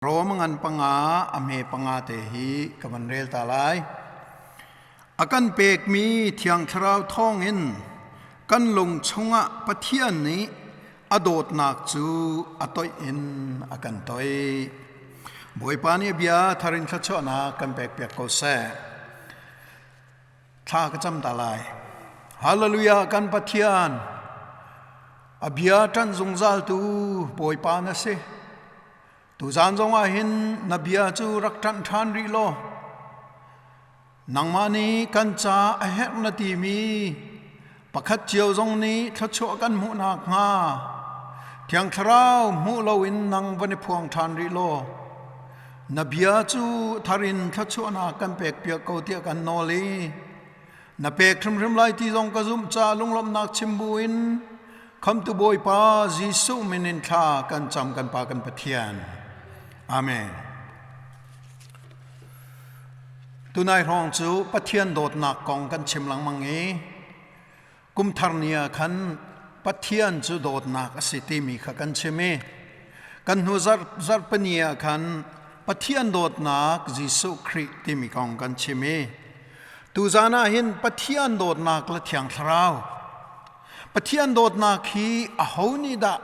Rom ngan panga a hme panga te hi ka van rel ta lai. A kan pekmi Thiang Thlarau thawngin kan lung chungah Pathian nih a dawtnak cu a toih in a kan toih. Bawipa nih bia tharin thluachuahnak kan pekpiak ko seh. Thla ka cam ta lai. Hallelujah kan Pathian a bia ṭan zungzal tu Bawipa na si. Tuzaan zongah hin na bia cu rak ṭanh ṭhan rih law nangmah nih kan ca a herh na timi pakhat cio zong nih thluachuah kan hmuh nakhnga Thiang Thlarau hmuh loin nang van i phuang ṭhan rih law na bia cu thar in thluachuahnak kan pekpiak ko tiah kan nawl i na pek hrimhrim lai ti zong ka zumh caah lunglawmhnak chim buin Khamtu Bawipa Jesuh min in thla kan cam kan Pa kan Pathian. Amen. Tunai hrawng cu Pathian dawtnak kong kan chim lengmang i kumthar ni ah khan Pathian cu dawtnak a si timi kha kan chim i kan hnu zarhpini ah khan Pathian dawtnak Jesuh Khrih timi kong kan chim i tuzan ah hin Pathian dawtnak le Thiang Thlarau Pathian dawtnak hi aho nih dah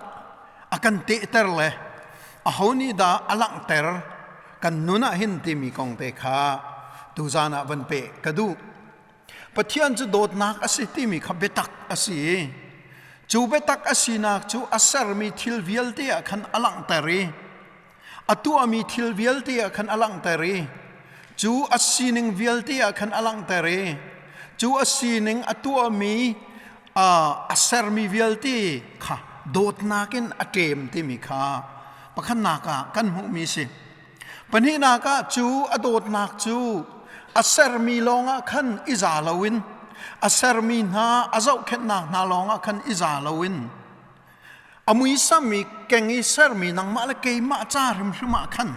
a kan tehter le aho nih dah a langhter kan nun ah hin timi kong te kha tuzan ah van peh ka duh. Pathian cu dawtnak a si timi kha biatak a si i cu biatak a sinak cu a sermi thil vialte ah khan a langhter i a tuahmi thil vialte ah khan a langhter i cu a sining vialte ah khan a langhter i cu a sining a tuahmi a sermi vialte kha dawtnak in a ṭem timi kha pakhatnak ah kan hmuhmi si. Pahnihnak ah cu a dawtnak cu a sermi lawngah khan i za loin a sermi hna a zohkhenhnak hna lawngah khan i za loin A muisam i keng i sermi nangmah le keimah ca hrimhrim ah khan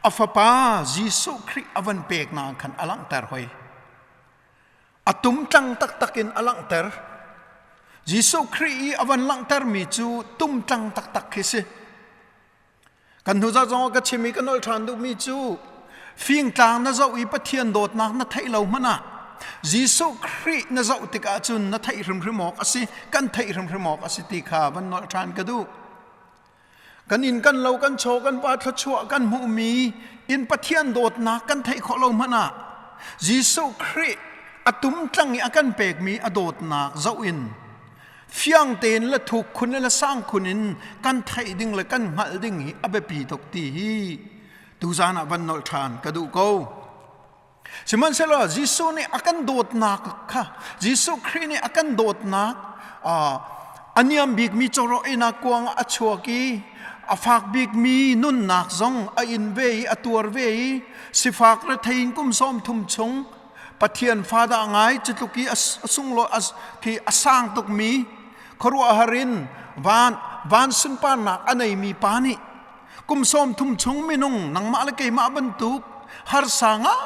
a fapa Jesuh Khrih a van peknak khan a langhter hoi. A tumtlang taktak in a langhter. Jesuh Khrih i a van langhtermi cu tumtlang taktak khi si. Kan hnu zat zong ka chim i ka nolh ṭhan duhmi cu fingtlang na zoh i Pathian dawtnak na theih lo hmanh ah Jesuh Khrih na zoh tikah cun na theih hrimhrim awk a si, kan theih hrimhrim awk a si ti kha van nolh ṭhan ka duh. Kan inn kan lo kan chaw kan pa thluachuah kan hmuhmi in Pathian dawtnak kan theih khawh lo hmanh ah Jesuh Khrih a tumtlang i a kan pekmi a dawtnak zoh in fiang tein le thuk khun le sang khun in kan theih ding le kan hngalh ding hi a biapi tuk ti hi tuzan ah van nolh ṭhan ka duh ko. Sihmanhsehlaw Jesuh nih a kan dawtnak kha Jesuh Khrih nih a kan dawtnak a niam bikmi cawraw einak kuang ah a chuak i a fak bikmi nunnak zong a in ve i a tuar ve i sifak rethei in kum 30 chung Pathian fa dah ngai cu tluk i a sunglawi khi a sang tukmi khuaruahhar in van van sunparnak a neimi pa nih kum 30 chung minung nangmah le keimah bantuk harsa ngai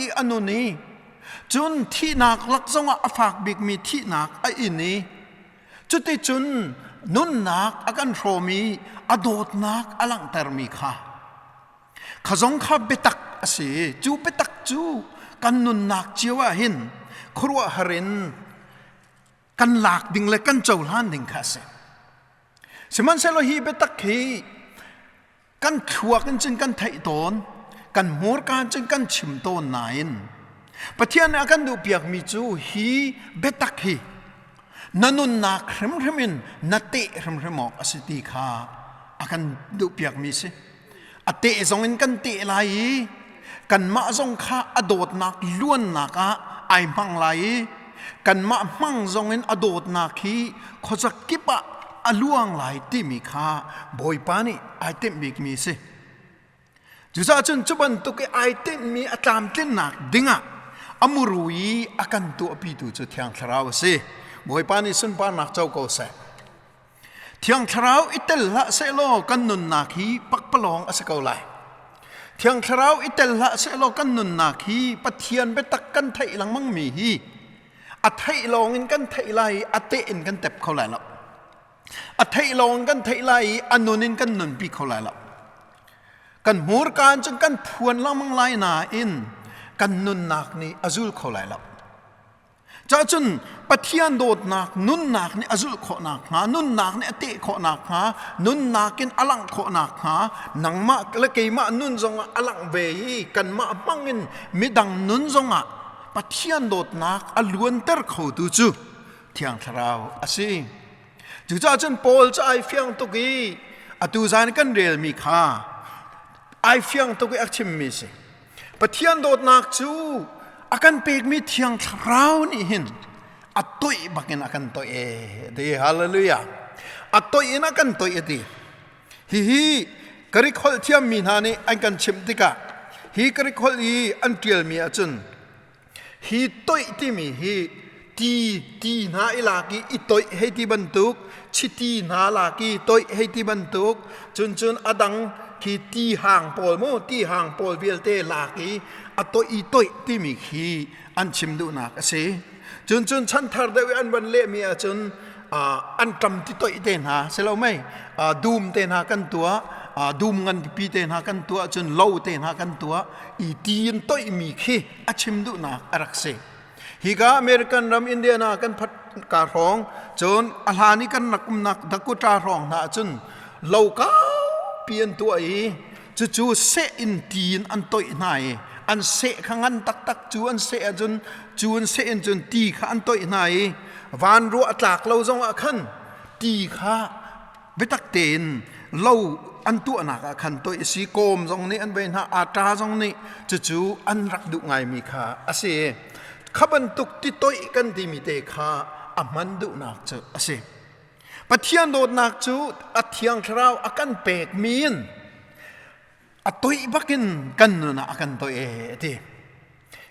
i a nun i cun thihnak lak zongah a fak bikmi thihnak a in i cuticun nunnak a kan hrawm i a dawtnak a langhtermi kha Kha zong kha biatak a si. Cu biatak cu kan nunnak cio ah hin khuaruahhar in kan lak ding le kan cohlan ding kha a si. Sihmanhsehlaw hi biatak hi kan thluak in cun kan theih tawn, kan hmurka in cun kan chim tawn nain Pathian nih a kan duhpiakmi cu hi biatak hi na nunnak hrimhrim in na teh hrimhrim awk a si ti kha a kan duhpiakmi si. A teh zong in kan teh lai i kanmah zong kha a dawtnak luannak ah ai hmang lai i kanmah hmang zong in a dawtnak hi khuazakip ah a luang lai timi kha Bawipa nih ai timh bikmi a si. Cucaah cun cu bantuk i ai tinhmi a tlamtlinnak dingah a muru i a kan tuahpitu cu Thiang Thlarau a si. Bawipa nih sunparnak co ko seh. Thiang Thlarau i tel hlah sehlaw kan nunnak hi pakpalawng a si ko lai. Thiang Thlarau i tel hlah sehlaw kan nunnak hi Pathian biatak kan theih lengmangmi hi a theih lawng in kan theih lai i a teh in kan tep kho lai lo. A theih lawng in kan theih lai i a nun in kan nunpi kho lai lo. Kan hmurka in cun kan phuan lengmang lai nain kan nunnak nih a zul kho lai lo. Cacun Pathian dawtnak nunnak nih a zulh khawh nakhnga, nunnak nih a teh khawh nakhnga, nunnak in a langh khawh nakhnga, nangmah le keimah nun zongah a langh ve i kanmah hmang in midang nun zongah Pathian dawtnak a luanter khotu cu Thiang Thlarau a si. Cucaah cun Paul cu ai fiang tuk i atu zan kan relmi kha ai fiang tuk i a chimmi si. Pathian dawtnak cu a kan pekmi Thiang Thlarau nih hin a toih bakin a kan toih e ti hallelujah a toih in a kan toih ti hihi Greek holh thiammi hna nih an kan chimh tikah hi Greek holh i an ṭialmi ahcun Hi toih timi hi ti ti hna i lak i i toih hei ti bantuk, chiti hna lak i toih hei ti bantuk, cun cun a dang khi ti hang pawl mu ti hang pawl vialte lak i a toih i toih timi khi an chim duhnak a si. Cun cun chanthar deuh i an van lehmi ahcun an ṭam ti toih te hna si lo mei dum te hna kan tuah dum ngan pipi te hna kan tuah cun lo te hna kan tuah i ti in toihmi khi a chim duhnak a rak si. Hika American ram Indiana kan phat ka hrawng cun a hlan i kan rak umnak Dakota hrawng hna cun lo kaupi an tuah i cucu seh in ti in an toih hna i an seh kha ngan taktak cu an seh ahcun cu an seh in cun ti kha an toih hna i van ruah a tlak lo zong ah khan ti kha biatak tein lo an tuahnak ah khan toih a si kawm zong nih an vei hna ata zong nih cucu an rak duh ngaimi kha a si kha bantuk ti toih kan timi te kha a hman duhnak cu a si Pathian dawtnak cu a thiang thlarau a kan pekmi in a toih bakin kan nun ah a kan toih e a ti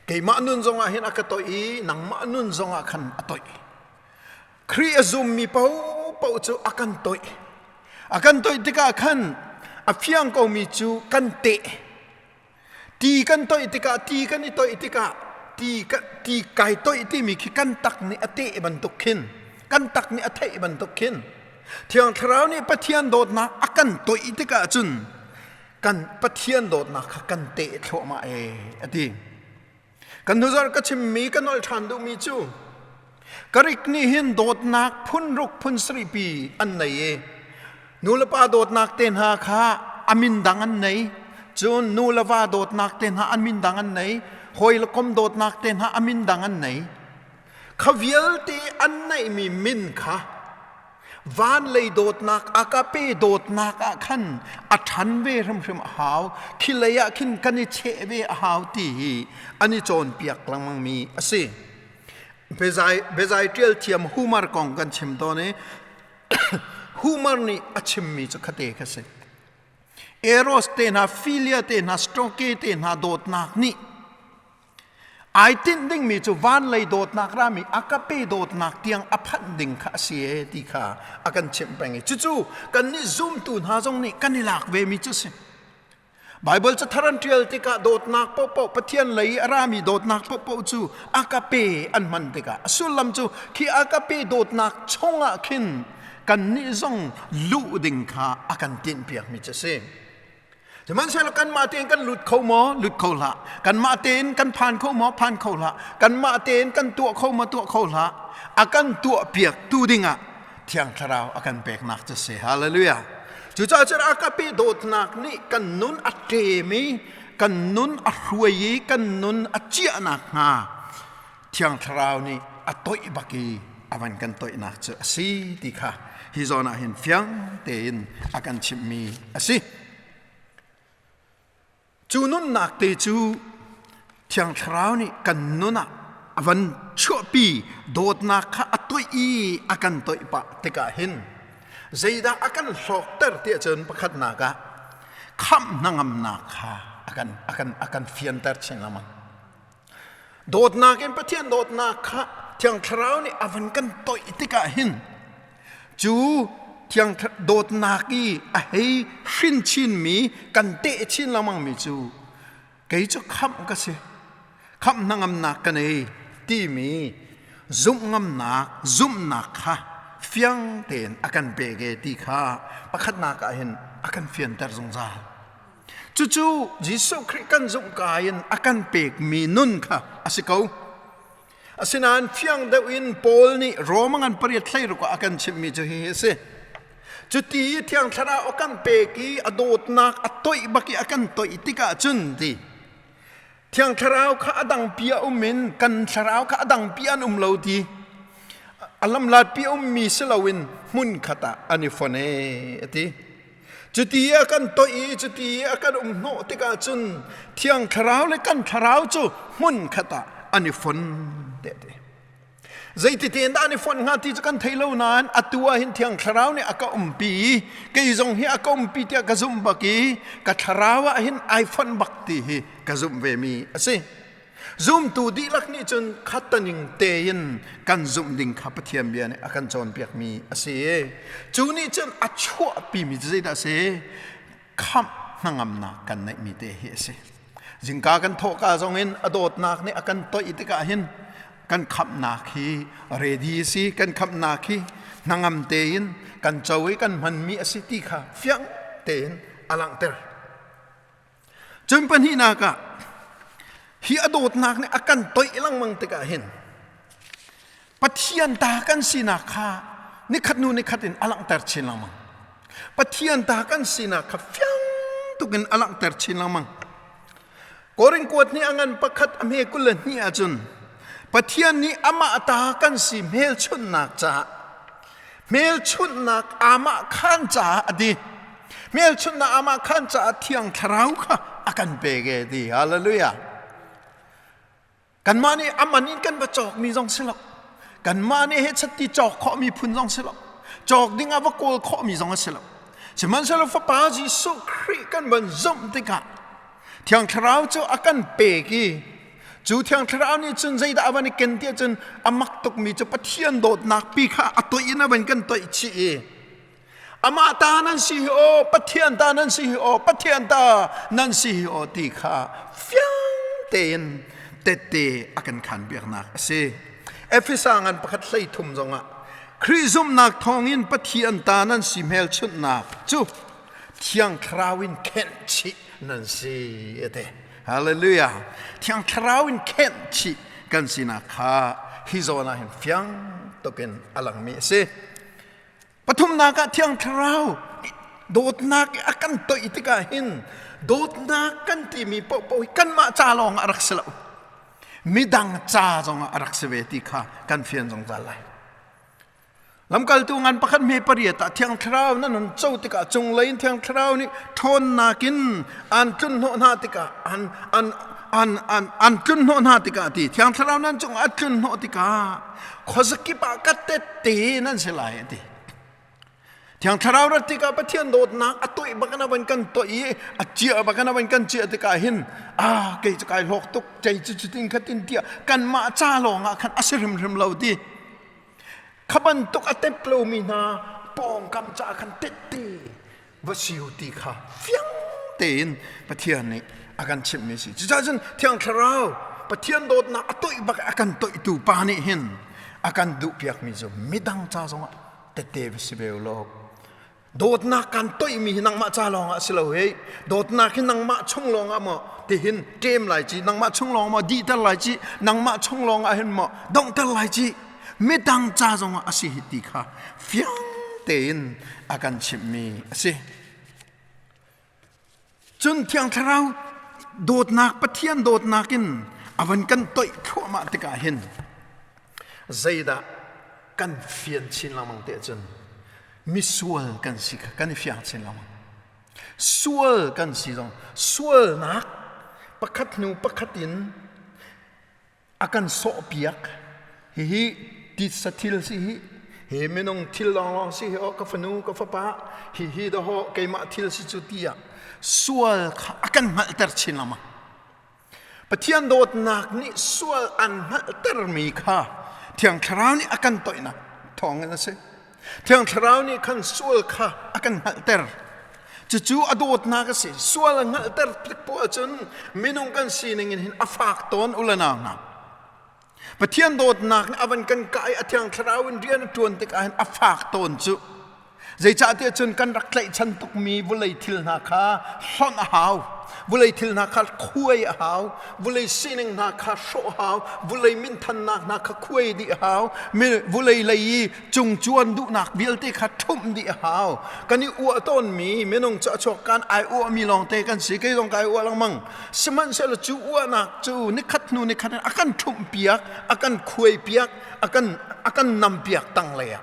keimah nun zongah hin a ka toih i nangmah nun zongah khan a toih Khrih a zummi paohpaoh cu a kan toih. A kan toih tikah khan a fiang komi cu kan teh. Ti kan toih tikah, ti kan i toih tikah, ti, ti kai toih timi khi kan tak nih a teh bantuk khin, kan tak nih a theih bantuk khin. Thiang Thlarau nih Pathian dawtnak a kan toih tikah cun kan Pathian dawtnak kha kan teh thluahmah ee a ti. Kan hnuzarh ka chimmi ka nolh ṭhan duhmi cu Karik nih hin dawtnak phun ruk phun sarih pi an nei i nu le pa dawtnak te hna kha a min dang an nei cun nu le va dawtnak te hna an min dang an nei hawi le kom dawtnak te hna a min dang an nei kha vialte an neihmi min kha Van lei dawtnak agape dawtnak ah khan a ṭhan ve hrimhrim a hau. Khi lei ah khin kan i cheh ve a hau ti hi an i cawnpiak lengmangmi a si. Biazai, biazai ṭial thiam Homer kong kan chim tawn i Homer nih a chimmi cu khate kha si. Eros te hna, Philia te hna, Stoke te hna dawtnak nih Ai tinh dingmi cu van lei dawtnak rami agape dawtnak tiang a phanh ding kha a si e ti kha a kan chimh peng i cucu kannih zumtu hna zong nih kan i lak vemi cu si. Baibal cathar an ṭial tikah dawtnak paohpaoh Pathian lei i a rami dawtnak paohpaoh cu agape an hman tikah a sullam cu khi agape dawtnak chungah khin kannih zong luh ding kha a kan tinhpiakmi cu a si. Sihmanhsehlaw kanmah tein kan lut kho maw? Lut kho hlah. Kanmah tein kan phan kho maw? Phan kho hlah. Kanmah tein kan tuah kho maw? Tuah kho hlah. A kan tuahpiak tu dingah Thiang Thlarau a kan peknak cu si. Hallelujah. Cucaah cun a ka pe dawtnak nih kan nun a ṭem i kan nun a hruai i kan nun a ciahnak hnga Thiang Thlarau nih a toih bak i a van kan toihnak cu a si ti kha hi zawn ah hin fiang tein a kan chimhmi a si. Cu nunnak te cu Thiang Thlarau nih kan nun ah a van chuahpi dawtnak kha a toih i a kan toih pah tikah hin zeidah a kan hlawkter tiah cun pakhatnak ah khamh hnangamnak kha a kan a kan a kan fianter chin lengmang. Dawtnak in Pathian dawtnak kha Thiang Thlarau nih a van kan toih tikah hin cu Thiang dawtnak i a hei hrin chinmi kan teh chin lengmangmi cu kei cu khamh ka si khamh hnangamnak ka nei timi zumh ngamnak zumhnak kha fiang tein a kan pek e ti kha pakhatnak ah hin a kan fianter zungzal. Cucu Jesuh Khrih kan zumh ka in a kan pekmi nun kha a si ko. Asinain fiang deuh in Paul nih Rome ngan pariat 16 ah a kan chimhmi cu hihi a si. Cuti i Thiang Thlarau a kan pek i a dawtnak a toih bak i a kan toih tikah cun ti Thiang Thlarau kha a dangpi a um in kan thlarau kha a dangpi an um lo ti a lamlatpi a ummi si loin hmun khat ah an i fon e a ti. Cuti a kan toih i cuti a kan um hnawh tikah cun Thiang Thlarau le kan thlarau cu hmun khat ah an i fon te ti. Zeiti tein dah an i fonh hnga ti cu kan thei lo nain atu ah hin Thiang Thlarau nih a ka umpi i kei zong hi a ka umpi tiah ka zumh bak i ka thlarau ah hin ai fonh bak ti hi ka zumh ve mi a si. Zumtu dihlak nih cun khattaning tein kan zumh ding kha Pathian bia nih a kan cawnpiak mi a si. Cu nih cun a chuahpi mi cu zeidah a si? Khamh hnangamnak kan neihmi te hi a si. Zingka kan thawhka zongin a dawtnak nih a kan toih tikah hin kan khamhnak hi ready a si kan khamhnak hi hnangam tein kan co i kan hmanmi a si ti kha fiang tein a langhter. Cun pahnihnak ah hi a dawtnak nih a kan toih lengmang tikah hin Pathian ta kan sinak kha nikhat hnu nikhat in a langhter chin lengmang. Pathian ta kan sinak kha fiang tuk in a langhter chin lengmang. Korin kuat nih a ngan pakhat a hme 22 ahcun Pathian nih amah ta kan si hmelchunhnak caah hmelchunhnak amah khan caah a ti. Hmelchunhnak amah khan caah Thiang Thlarau kha a kan pek e ti. Hallelujah. Kanmah nih a man in kan va cawkmi zong si lo. Kanmah nih he chatti cawk khawhmi phun zong si lo. Cawk ding ah va kawl khawhmi zong a si lo. Sihmanhsehlaw Fapa Jesuh Khrih kan van zumh tikah Thiang Thlarau cu a kan pek i cu Thiang Thlarau nih cun zeidah a van i ken tiah cun a mak tukmi cu Pathian dawtnak pi kha a toih in a van kan toih chih i Amah ta nan si hi aw, Pathian ta nan si hi aw, Pathian ta nan si hi aw ti kha fiang tein tette a kan khan biaknak a si. Efesa ngan pakhat hlei thum zongah Khrih zumhnak thawngin Pathian ta nan si hmelchunhnak cu Thiang Thlarau in khenh chih nan si a ti. Hallelujah. Thiang Thlarau in khenh chih kan sinak kha hi zawn ah hin fiang tukin a langmi a si. Pathumnak ah Thiang Thlarau dawtnak i a kan toih tikah hin dawtnak kan timi paohpaoh hi kanmah ca lawng ah a rak si lo. Midang ca zongah a rak si ve ti kha kan fian zungzal lai. Lamkaltu ngan pakhat hme pariat ah Thiang Thlarau nan hun co tikah cunglei in Thiang Thlarau nih ṭhawnnak in an tlun hnawh hna tikah an an an an an tlun hnawh hna tikah ti Thiang Thlarau nan cungah a tlun hnawh tikah khuazakip ah ka tette nan si lai a ti. Thiang Thlarau rat tikah Pathian dawtnak a toih bak in a van kan toih i a ciah bak in a van kan ciah tikah hin ah kei cu kai hlawk tuk kei cu cutin khatin tiah kanmah ca lawng ah khan a si hrimhrim lo ti. Kha bantuk a tep lomi hna pawngkam caah khan tette va si u ti kha fiang tein Pathian nih a kan chimhmi a si. Cucaah cun Thiang Thlarau Pathian dawtnak a toih bak a kan toihtu pa nih hin a kan duhpiakmi cu midang ca zongah tette va si ve u law dawtnak kan toihmi hi nangmah ca lawngah a si lo hei dawtnak hi nangmah chung lawngah maw tihin ṭem lai ci nangmah chung lawng maw dihter lai ci nangmah chung lawngah hin maw donghter lai ci midang ca zongah a si hi ti kha fiang tein a kan chimhmi a si. Cun Thiang Thlarau dawtnak Pathian dawtnak in a van kan toih thluahmah tikah hin zeidah kan fian chin lengmang te cun misual kan si kha kan i fiang chin lengmang. Sual kan si zong sualnak pakhat hnu pakhat in a kan sawhpiak hihi titsa thil si hi hi minung thil lawnglawng si hi aw ka fanu ka fapa hihi dawh keimah thil si cu tiah sual kha a kan hngalhter chin lengmang Pathian dawtnak nih sual an hngalhtermi kha Thiang Thlarau nih a kan toihnak thawngin a si Thiang Thlarau nih khan sual kha a kan hngalhter cucu a dawtnak a si sual a hngalhter tik poah cun minung kan sining in hin a fak tawn u le nau hna Pathian dawtnak nih a van kan kah i a Thiang Thlarau in rian a ṭuan tikah hin a fak tawn cu zeicahtiah cun kan rak tlaihchan tukmi vawlei thil hna kha hlonh a hau. Vulei thil hna kha khuai a hau. Vulei sining hna kha hrawh a hau. Vulei minthannak hna kha khuai dih a hau. Vulei lei i cungcuan duhnak vialte kha ṭhumh dih a hau. Kan i uah tawnmi minung cu a chuak kan ai uahmi lawngte kan si. Kei zong kai uah lengmang. Sihmanhsehlaw cu uahnak cu nikhat hnu nikhat in a kan ṭhumh piak, a kan khuai piak, a kan a kan nam piak tanglei ah.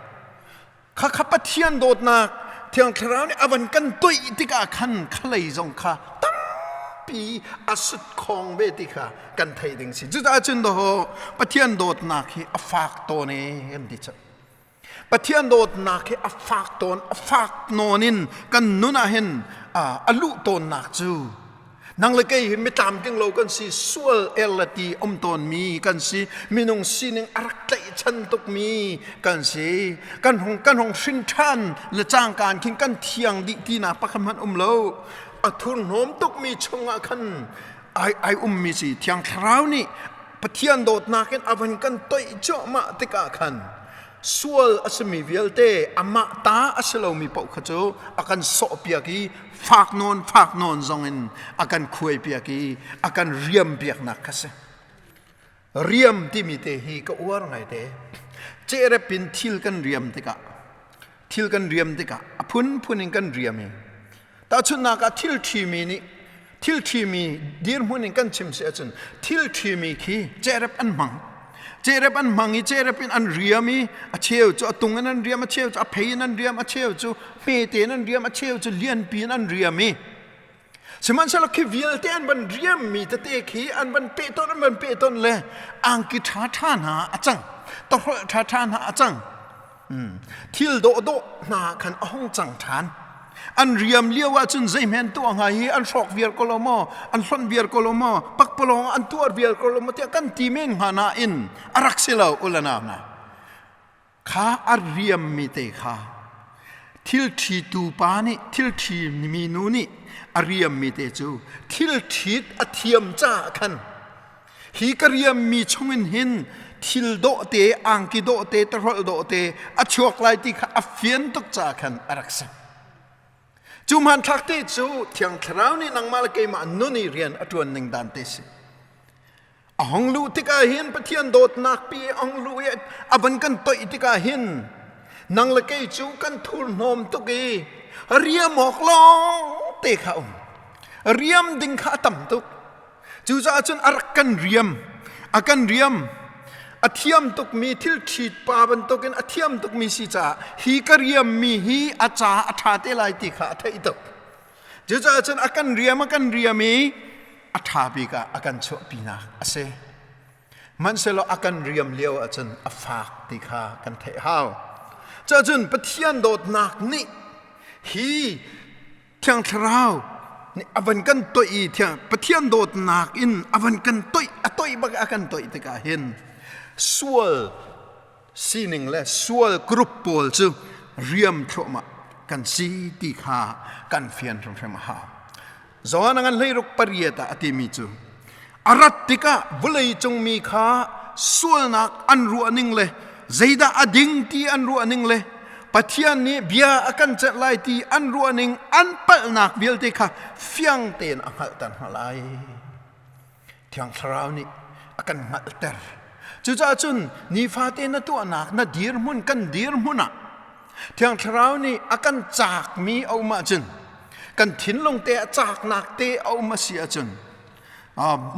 Khakha Pathian dawtnak Thiang Thlarau nih a van kan toih tikah khan khalei zong kha tampi a sut khawng ve ti kha kan theih ding si. Cucaah cun daw Pathian dawtnak hi a fak tawn e kan ti cang. Pathian dawtnak hi a fak tawn, a fak nawn in kan nun ah hin a luh tawnnak cu Nang le kei hi mitlamtling lo kan si, sual el le ti um tawnmi kan si, minung sining a rak tlaihchan tukmi kan si. Kan hung kan hung hrin ṭhan le cangkaan khin kan thiang dih tinak pakhat hmanh um lo. A thurhnawm tukmi chungah khan ai ai ummi si Thiang Thlarau nih Pathian dawtnak in a van kan toih cuahmah tikah khan sual a simi vialte amah ta a si lomi paoh kha cu a kan sawhpiak i fak nawn fak nawn zong in a kan khuaipiak i a kan riampiaknak kha si. Riam timi te hi ka uar ngaite. Cehrep in thil kan riam tikah thil kan riam tikah a phunphun in kan riam i Tahchunhnak ah thil ṭhimi nih thil ṭhimi dirhmun in kan chim si ahcun thil ṭhimi khi cehrep an hmang. Cehrep an hmang i cehrep in an riam i a cheu cu a tung in an riam, a cheu cu a phei in an riam, a cheu cu hmete in an riam, a cheu cu lianpi in an riam i sihmanhsehlaw khi vialte an van riammi tete khi an van pehton an van pehton le angki ṭhaṭha hna a cang, tawhrolh ṭhaṭha hna a cang. Thil dawhdawh hna khan a hung cang ṭhan. An riam lio ahcun zeihmen tuah hnga hi an hrawk viar ko lo maw, an hlonh viar ko lo maw, pakpalawng an tuar viar ko lo maw tiah kan ti men hnga nain a rak si lo ulanau hna. Kha a riammi te kha thil ṭhitu pa nih thil ṭhimi nu nih a riammi te cu thil ṭhit a thiam caah khan Hi ka riammi chungin hin thil dawhte, angki dawhte, tahrolh dawhte a chuak lai ti kha a fian tuk caah khan a rak si. Cu hmanthlak te cu Thiang Thlarau nih nangmah le keimah nun i rian a ṭuan ning dan te si. A hong luh tikah hin Pathian dawtnak pi a hong luh i a van kan toih tikah hin nang le kei cu kan thurhnawm tuk i riam awk lawng te kha um. Riam ding kha a tam tuk. Cucaah cun a rak kan riam, a kan riam. A thiam tukmi thil ṭhit pa bantukin a thiam tukmi si caah hi ka riammi hi a ca a ṭha te lai ti kha a theih tuk. Cucaah cun a kan riam a kan riam i a ṭha bik ah a kan chuahpinak a si. Hmanhsehlaw a kan riam lio ahcun a fak ti kha kan theih hau. Cuahcun Pathian dawtnak nih hi Thiang Thlarau nih a van kan toih i thiang Pathian dawtnak in a van kan toih a toih bak a kan toih tikah hin sual sining le sual group pawl cu riam thluahmah kan si ti kha kan fian hrimhrim a hau. Johan a ngan hleiruk pariat ah a timi cu A rat tikah vawleicung mi kha sualnak an ruahning le zeidah a ding ti an ruahning le Pathian nih bia a kan celh lai ti an ruahning an palhnak vialte kha fiang tein a hngalhter hna lai. Thiang Thlarau nih a kan hngalhter. Cucaah cun nifate na tuahnak na dirhmun kan dirhmun ah Thiang Thlarau nih a kan caakmi a um ahcun kan thinlung te a caaknak te a um a si ahcun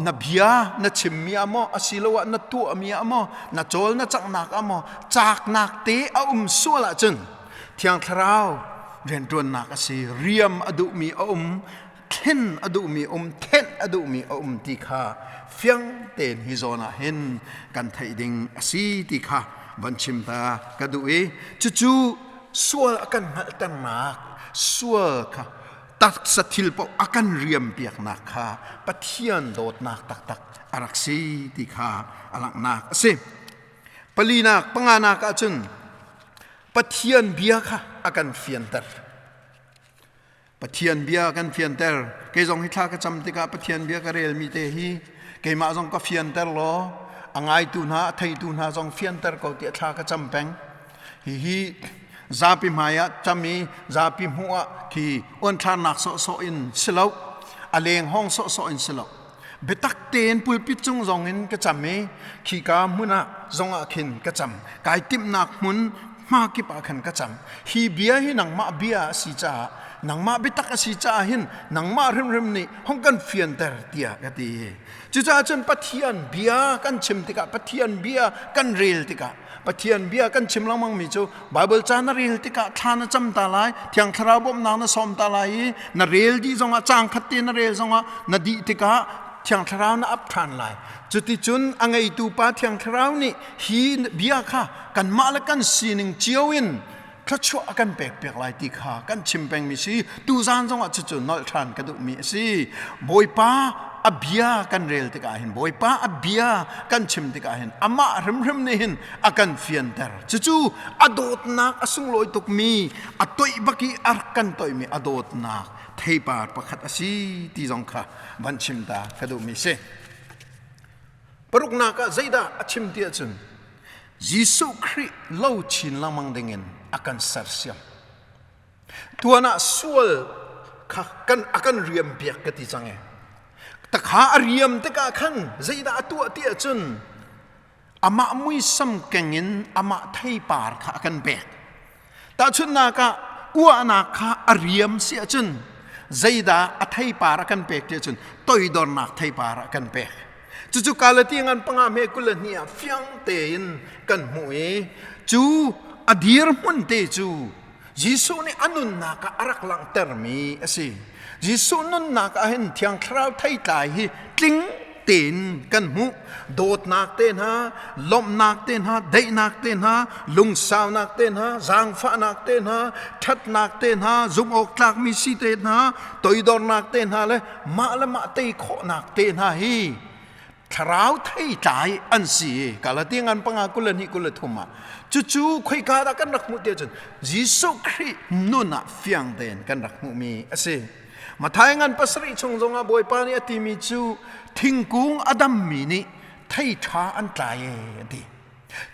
na bia na chimmi ah maw asiloah na tuahmi ah maw na cawl na canghnak ah maw caaknak te a um sual ahcun Thiang Thlarau rianṭuannak a si riam a duhmi a um thlen a duhmi um thenh a duhmi a um ti kha fiang tein hi zawn ah hin kan theih ding a si ti kha van chim ta ka duh i cucu sual a kan hngalhternak sual kha taksa thil paoh a kan riampiaknak kha Pathian dawtnak taktak a rak si ti kha a langhnak a si. Palinak, panganak ahcun Pathian bia kha a kan fianter. Pathian bia kan fianter. Kei zong hi thla ka cam tikah Pathian bia ka relmi te hi keimah zong ka fianter law a ngaitu hna a theitu hna zong fianter ko tiah thla ka cam peng. Hihi zapi hmai ah cam i zapi hmuh ah khi uanthlarnak sawhsawh in si lo. A leng hong sawhsawh in si lo. Biatak tein pulpit cung zong in ka cam i khika hmun ah zong ah khin ka cam. Kai timhnak hmun hma kip ah khan ka cam. Hi bia hi nangmah bia a si caah nangmah biatak a si caah hin nangmah hrimhrim nih hong kan fianter tiah ka ti. Cucaah cun Pathian bia kan chim tikah Pathian bia kan rel tikah Pathian bia kan chim lengmang mi cu Bible ca na rel tikah thla na cam ta lai, Thiang Thlarau bawmhnak na sawm ta lai i na rel dih zongah caang khat te na rel zongah na dih tikah Thiang Thlarau na ap ṭhan lai. Cuticun a ngeitu Pa Thiang Thlarau nih hi bia kha kanmah le kan sining cio in thluachuah a kan pek piak lai ti kha kan chim pengmi si. Tuzaan zongah cucu nolh ṭhan ka duhmi a si. Bawipa a bia kan rel tikah hin Bawipa a bia kan chim tikah hin amah hrimhrim nih hin a kan fianter. Cucu a dawtnak a sunglawi tukmi a toih bak i a rak kan toihmi a dawtnak theipar pakhat a si ti zong kha van chim ta ka duhmi si. Paruknak ah zeidah a chim ti ahcun Jesuh Khrih lo chin lengmang dingin a kan sersiam. Tuan ah sual kha kan a kan riam piak ka ti cang e. Takha a riam tikah khan zeidah a tuah ti ahcun amah muisam keng in amah theipar kha a kan pek. Tahchunhnak ah uahnak kha a riam si ahcun zeidah a theipar a kan pek ti ahcun toidornak theipar a kan pek. Cucu Galati ngan panga hme 22 ah fiang tein kan hmuh i cu a dirhmun te cu Jesuh nih a nunnak ah a rak langhtermi a si. Jesuh nunnak ah hin Thiang Thlarau theitlai hi tling tein kan hmuh. Dawtnak te hna, lawmhnak te hna, daihnak te hna, lungsaunak te hna, zaangfahnak te hna, ṭhatnak te hna, zumhawktlakmi si te hna, toidornak te hna le mah le mah tei khawhnak te hna hi thlarau theitlai an si. Galati ngan panga 22 23 ah cucu khoika dah kan rak hmuh ti ahcun Jesuh Khrih nun ah fiang tein kan rak hmuhmi a si. Matthai ngan pasarih chung zongah Bawipa nih a timi cu thingkung a dammi nih thei ṭha an tlai e a ti.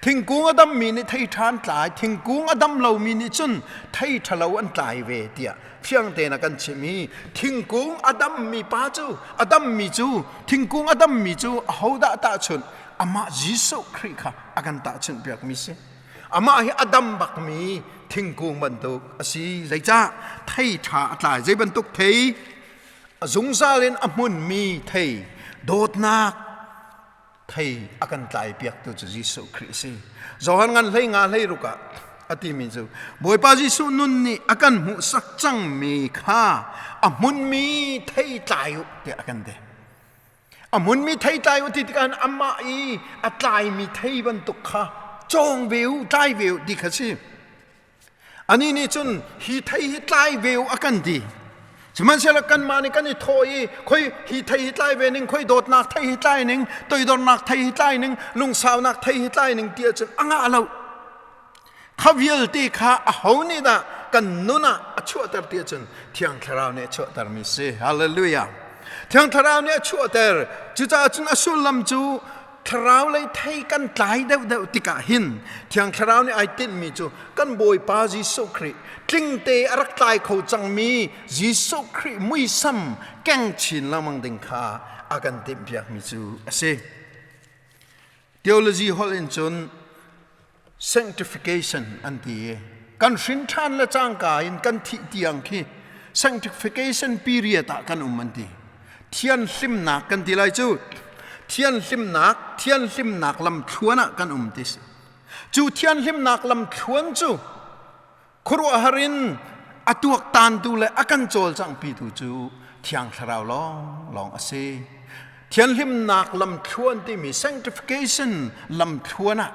Thingkung a dammi nih thei ṭha an tlai, thingkung a dam lomi nih cun thei ṭhalo an tlai ve tiah fiang tein a kan chimh i thingkung a dammi pa cu a dammi cu thingkung a dammi cu ahodah tahchunh amah Jesuh Khrih kha a kan tahchunh piakmi si. Amah hi a dam bakmi thingkung bantuk a si. Zeicah thei ṭha a tlai? Zei bantuk thei? A zungzal in a hmunmi thei, dawtnak thei a kan tlai piaktu cu Jesuh Khrih a si. Johan ngan hlei nga hlei ruk ah a timi cu Bawipa Jesuh nun nih a kan hmuhsak cangmi kha a hmunmi thei tlai u tiah a kan ti. A hmunmi thei tlai u ti tikah amah i a tlaimi thei bantuk kha cawng ve u, tlai ve u ti kha si. Anih nih cun hi thei hi tlai ve u a kan ti. Sihmanhsehlaw kanmah nih kan i thawh i khoi hi thei hi tlai ve ning, khoi dawtnak thei hi tlai ning, toidornak thei hi tlai ning, lungsaunak thei hi tlai ning ti ahcun a ngah lo. Kha vialte kha aho nih dah kan nun ah a chuahter ti ahcun Thiang Thlarau nih a chuahtermi si. Hallelujah. Thiang Thlarau nih a chuahter. Cucaah cun a sullam cu Thlarau lei thei kan tlai deuhdeuh tikah hin Thiang Thlarau nih ai tinhmi cu kan Bawipa Jesuh Khrih tlingte a rak tlai kho cangmi Jesuh Khrih muisam keng chin lengmang ding kha a kan timhpiakmi cu a si. Theology holh in cun sanctification an ti i kan hrin ṭhan le cangka in kan thih tiang khi sanctification period ah kan um an ti. Thianhlimnak kan ti lai cu thianhlimnak thianhlimnak lamthluan ah kan um ti si. Cu thianhlimnak lamthluan cu khuaruahhar in a tuaktantu le a kan cawlcanghpitu cu Thiang Thlarau lawnglawng a si. Thianhlimnak lamthluan timi sanctification lamthluan ah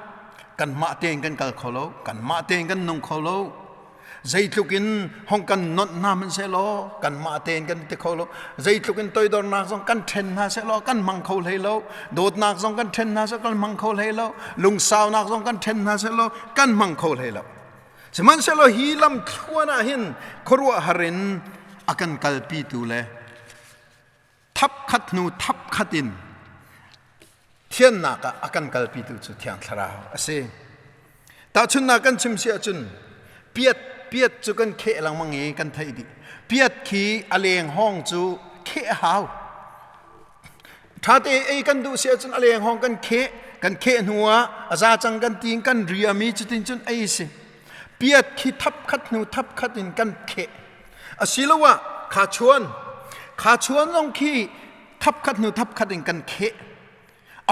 kanmah tein kan kal kho lo, kanmah tein kan nung kho lo. Zeitluk in hong kan nonh hna hmanhsehlaw kanmah tein kan ti kho lo. Zeitluk in toidornak zong kan ṭhen hna sehlaw kan hmang kho hlei lo. Dawtnak zong kan ṭhen hna sehlaw kan hmang kho hlei lo. Lungsaunak zong kan ṭhen hna sehlaw kan hmang kho hlei lo. Sihmanhsehlaw hi lamthluan ah hin khuaruahhar in a kan kalpitu le thapkhat hnu thapkhat in thiannak ah a kan kalpitu cu Thiang Thlarau a si. Tahchunhnak kan chim si ahcun piat piat cu kan kheh lengmang i kan theih dih. Piat khi a leng hawng cu kheh a hau. Ṭhate ei kan duh si ahcun a leng hawng kan kheh, kan kheh hnu ah a za cang kan tiin kan riami cutin cun ei si. Piat khi thap khat hnu thap khat in kan kheh. Asiloah khachuan, khachuan zong khi thap khat hnu thap khat in kan kheh.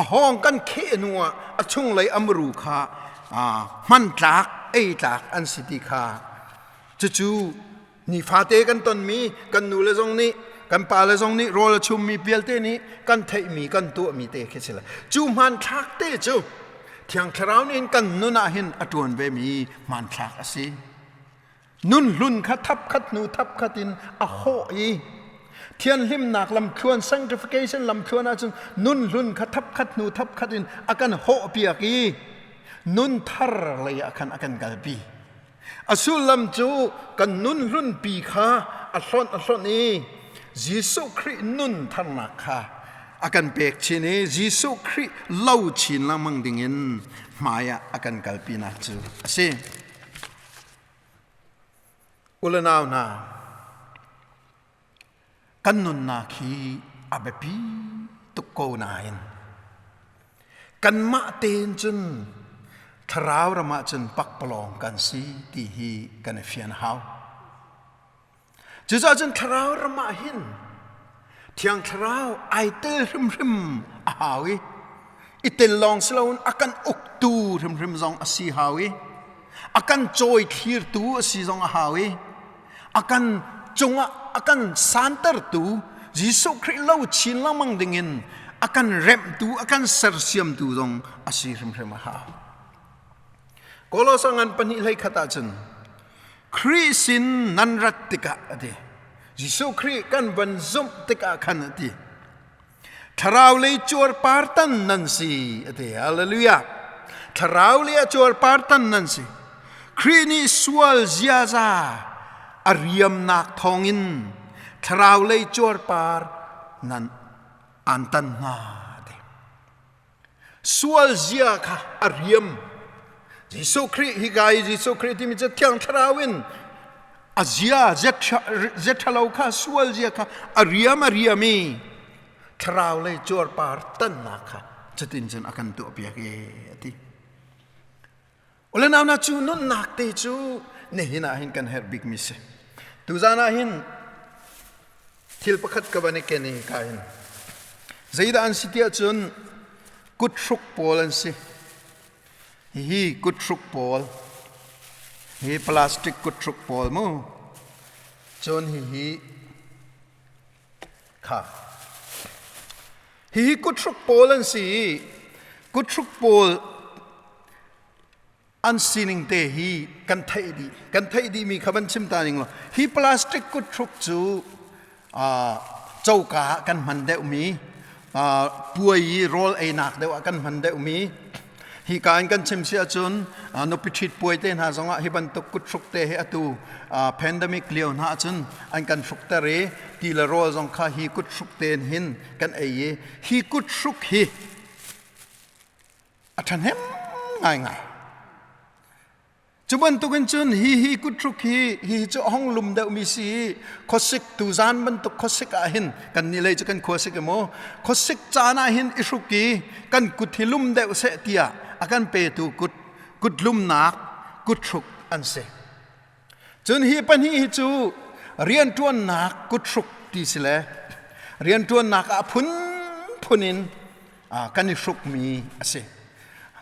A hawng kan kheh hnu ah a chunglei a muru kha hmantlak, ei tlak an si ti kha cucu Nifate kan tonmi kan nule zong nih kan pale zong nih rawl a chummi vialte nih kan theihmi kan tuahmi te khi si le cu hmanthlak te cu Thiang Thlarau nih kan nun ah hin a ṭuan vemi hmanthlak a si. Nun hlun kha thap khat hnu thap khat in a hawh i thianhlimnak lamthluan sanctification lamthluan ahcun nun hlun kha thap khat hnu thap khat in a kan hawh piak i nun thar lei ah khan a kan kalpi. A sullam cu kan nun hlunpi kha a hlonh a hlonh i Jesuh Khrih nun tharnak kha a kan pek chin i Jesuh Khrih lo chin lengmang dingin hmai ah a kan kalpinak cu a si. U le nau hna, kan nunnak hi a biapi tuk ko nain kanmah tein cun thlarau ram ah cun pakpalawng kan si ti hi kan i fian hau. Cucaah cun thlarau ram ah hin Thiang Thlarau ai tel hrimhrim a hau i i tel lawng si loin a kan uktu hrimhrim zong a si hau i a kan cawi thlirtu a si zong a hau i a kan cungah a kan santertu Jesuh Khrih lo chin lengmang dingin a kan remhtu a kan sersiamtu zong a si hrimhrim a hau. Kolosa ngan pahnih hlei khat ahcun Khrih sin nan rat tikah a ti. Jesuh Khrih kan van zumh tikah khan a ti. Thlarau lei cuarpar tan nan si a ti. Hallelujah. Thlarau lei a cuarpar tan nan si. Khrih nih sual ziaza a riamnak thawngin thlarau lei cuarpar nan an tan hna ti. Sual zia kha a riam. Jesuh Khrih hika i Jesuh Khrih timi cu Thiang Thlarau in a zia zia ṭhalo kha sual zia kha a riam a riam i thlarau lei cuarpar tannak kha cutin cun a kan tuahpiak e a ti. Ule nau na cu nunnak te cu nihin ah hin kan herh bikmi si. Tuzan ah hin thil pakhat ka van i ken i ka hin zeidah an si tiah cun kuthruk pawl an si. Hihi kuthruk pawl hi plastic kuthruk pawl mu. Cun hihi Kha. Hihi kuthruk pawl an si i kuthruk pawl an sining te hi kan theih dih. Kan theih dihmi kha van chim ta ning law hi plastic kuthruk cu coka ah kan hman deuhmi puai i rawl einak deuh ah kan hman deuhmi Hika in kan chim si ahcun nupi ṭhit puai te hna zongah hi bantuk kuthruk te hi atu pandemic lio hna ahcun an kan hrukter i ti le rawl zong kha hi kuthruk te in hin kan ei i hi kuthruk hi a ṭhahnem ngaingai. Cu bantukin cun hi hi kuthruk hi hi cu a hong lum deuhmi si i khuasik tuzan bantuk khuasik ah hin kan nih lei cu kan khuasik i mu khuasik caan ah hin i hruk i kan kut hi lum deuh seh tiah a kan petu kut kut lumnak kuthruk an si. Cun hi pahnih hi cu rianṭuannak kuthruk ti si le rianṭuannak ah phunphun in kan i hrukmi a si.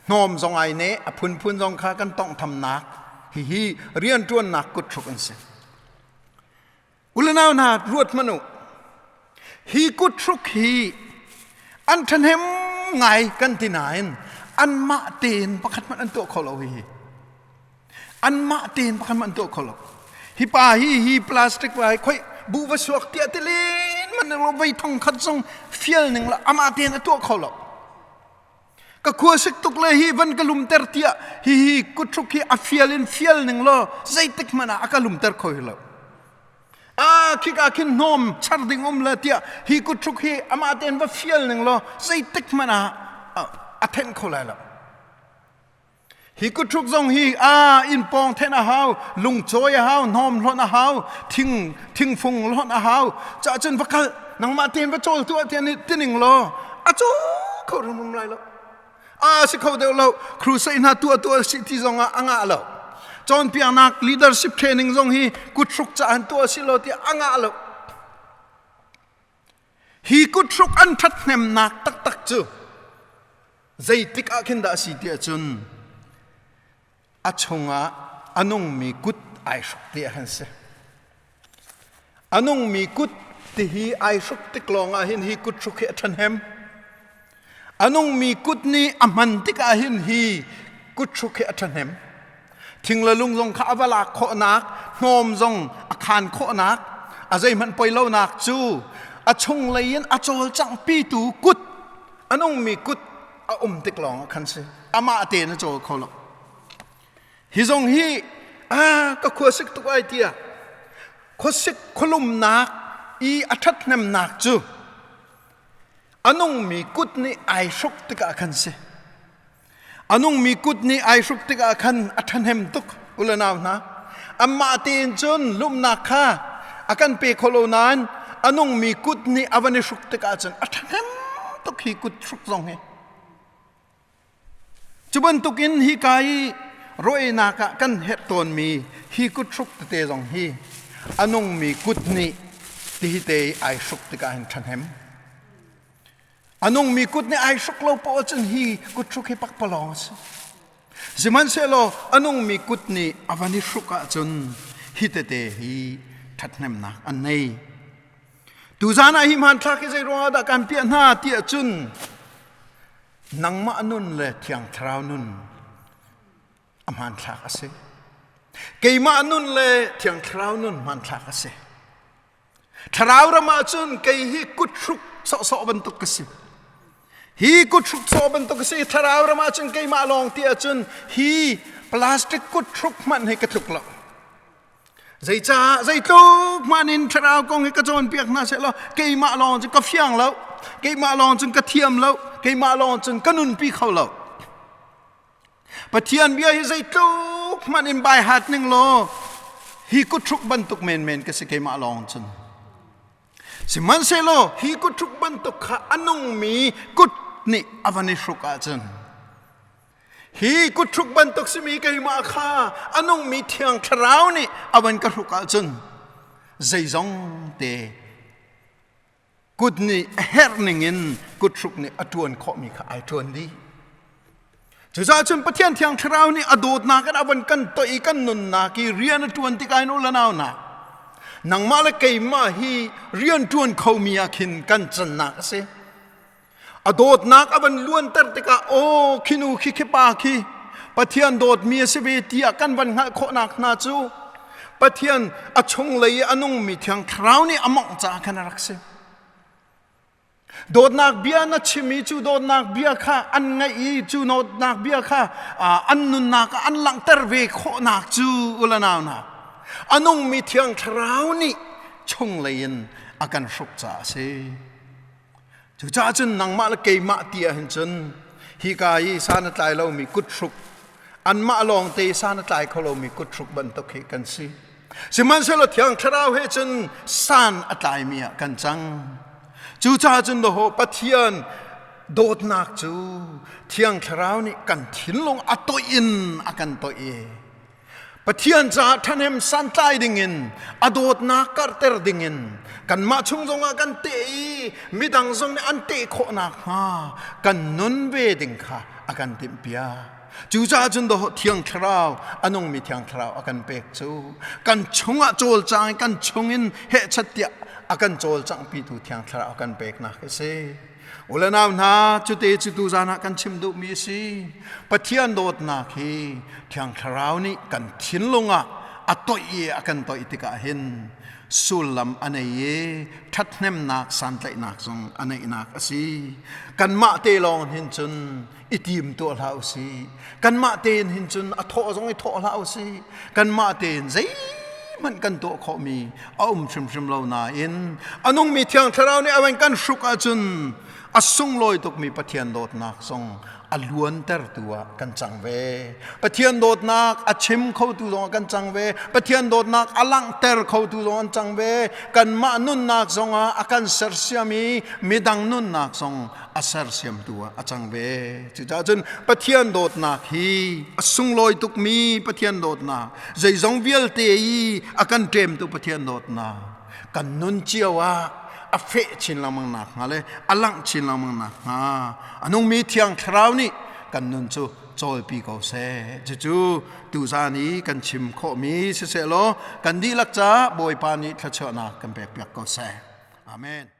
Hnawm zong ai ne, a phunphun zong kha kan tonghthamnak hihi rianṭuannak kuthruk an si. Ulenau hna ruat hmanh u. Hi kuthruk hi an ṭhahnem ngai kan ti nain anmah tein pakhat hmanh an tuah kho lo hihi. Anmah tein pakhat hmanh an tuah kho lo. Hi pa hi hi plastic pa hi khoi bu va suak tiah tilin man lo vei thong khat zong fial ning la amah tein a tuah kho lo. Ka khua sik tuk le hi van ka lumter tiah hi hi kuthruk hi a fial in fial ning law zeitik hmanh ah a ka lumter kho hi lo. A khika khin hnawm char ding um le tiah hi kuthruk hi amah tein va fial ning law zeitik hmanh ah a thenh kho lai lo. Hi kuthruk zong hi a inn pawng then a hau, lungcawi a hau, hnawm hlonh a hau, thing thingfung hlonh a hau. Cah cun va kal. Nangmah tein va cawl tuah tiah nih tining law a cawl kho hrimhrim lai lo. A si kho deuh lo. Crusade hna tuah tuah si ti zong ah a ngah lo. Cawnpiaknak leadership training zong hi kuthruk ca an tuah si lo tiah a ngah lo. Hi kuthruk an ṭhathnemnak taktak cu zeitik ah khin dah a si tiah cun a chungah a nungmi kut ai hruk ti ah khan si. A nungmi kut ti hi ai hruk tik lawng ah hin hi kut hruk hi a ṭhahnem. A nungmi kut nih a hman tikah hin hi kut hruk hi a ṭhahnem. Thing le lung zong kha a va lak khawhnak, hnawm zong a khan khawhnak, a zeihmanh poi lonak cu a chunglei in a cawlcanghpitu kut, a nungmi kut a um tik lawng ah khan si. Amah tein a cawl kho lo. Hi zong hi a ka khuasik tuk ai tiah khuasik khualumnak i a ṭhathnemnak cu a nungmi kut nih ai hruk tikah khan si. A nungmi kut nih ai hruk tikah khan a ṭhahnem tuk u le nau hna. Amah tein cun lumnak kha a kan pe kho lo nain a nungmi kut nih a van i hruk tikah cun a ṭhahnem tuk hi kut hruk zong hi. Cu bantukin hi ka i rawhnak ah kan herh tawnmi hi kut hruk tete zong hi a nungmi kut nih tihi te i ai hruk tikah hin ṭhahnem. A nungmi kut nih ai hruk lo poah cun hi kuthruk hi pakpalawng a si. Sihmanhsehlaw a nungmi kut nih a van i hruk ahcun hi tete hi ṭhathnemnak an nei. Tuzan ah hi hmanthlak hi zei ruangah dah kan piah hna ti ahcun nangmah nun le Thiang Thlarau nun a hmanthlak a si. Keimah nun le Thiang Thlarau nun hmanthlak a si. Thlarau ram ah cun kei hi kuthruk sawhsawh bantuk ka si. Hi kuthruk sawh bantuk ka si. Thlarau ram ah cun keimah lawng ti ahcun hi plastic kuthruk hmanh hi ka tluk lo. Zeicah zeitluk hmanh in thlarau kong hi ka cawnpiak hna sehlaw keimah lawng cun ka fiang lo. Keimah lawng cun ka thiam lo. Keimah lawng cun ka nunpi kho lo. Pathian bia hi zeitluk hmanh in bai hat ning law hi kuthruk bantuk menmen ka si keimah lawng cun. Sihmanhsehlaw hi kuthruk bantuk kha a nungmi kut nih a van i hruk ahcun hi kuthruk bantuk simi keimah kha a nungmi Thiang Thlarau nih a van ka hruk ahcun zeizong te Kut nih a herh ningin kuthruk nih a ṭuan khawhmi kha ai ṭuan dih. Cucaah cun Pathian Thiang Thlarau nih a dawtnak in a van kan toih i kan nunnak i rian a ṭuan tikah hin u le nau hna, nangmah le keimah hi rian ṭuan khomi ah khin kan cannak a si. A dawtnak a van luanter tikah aw khi nu khi khi pa khi Pathian dawtmi a si ve tiah kan van hngalh khawhnak hna cu Pathian a chunglei i a nungmi Thiang Thlarau nih a mawngh caah khan a rak si. Dawtnak bia na chim i cu dawtnak bia kha an ngaih i cu dawtnak bia kha an nunnak ah an langhter ve khawhnak cu ulanau hna a nungmi Thiang Thlarau nih chunglei in a kan hruk caah a si. Cucaah cun nangmah le keimah ti ahhin cun hika i san a tlai lomi kuthruk anmah lawngte i san a tlai kho lomi kuthruk bantuk hi kan si. Sihmanhsehlaw Thiang Thlarau he cun san a tlaimi ah kan cang. Cucaah cun daw Pathian dawtnak cu Thiang Thlarau nih kan thinlung a toih in a kan toih i Pathian caah ṭhahnem santlai dingin a dawtnak karhter dingin kanmah chung zongah kan teh i midang zong nih an teh khawh nakhnga kan nun ve ding kha a kan timhpiak. Cucaah cun dawh Thiang Thlarau a nungmi Thiang Thlarau a kan pek cu kan chungah cawlcang i kan chungin hehchat tiah a kan cawlcanghpitu Thiang Thlarau a kan peknak a si. U le nau hna, cute cu tuzan ah kan chim duhmi a si. Pathian dawtnak hi Thiang Thlarau nih kan thinlung ah a toih i a kan toih tikah hin sullam a nei i ṭhathnemnak santlaihnak zong a neihnak a si. Kanmah te lawng hin cun i tim tuah hlah u sih. Kanmah tein hin cun a thawh zong i thawh hlah u sih. Kanmah tein zeihmanh kan tuah khawhmi a um hrimhrim lo nain a nungmi Thiang Thlarau nih a van kan hruk ahcun A sunglawi tukmi Pathian dawtnak zong a luantertu ah kan cang ve. Pathian dawtnak a chim khotu zong ah kan cang ve. Pathian dawtnak a langhter khotu zong an cang ve. Kanmah nunnak zong ah a kan sersiam i midang nunnak zong a sersiamtu ah a cang ve. Cucaah cun Pathian dawtnak hi a sunglawi tukmi Pathian dawtnak, zeizong vialte i a kan ṭemtu Pathian dawtnak kan nun cio ah a feh chin lengmang nak hnga le a langh chin lengmang nak hnga a nungmi Thiang Thlarau nih kan nun cu cawlpi ko seh. Cucu tuzan i kan chim khawhmi siseh law kan dihlak caah Bawipa nih thluachuahnak kan pekpiak ko seh. Amen.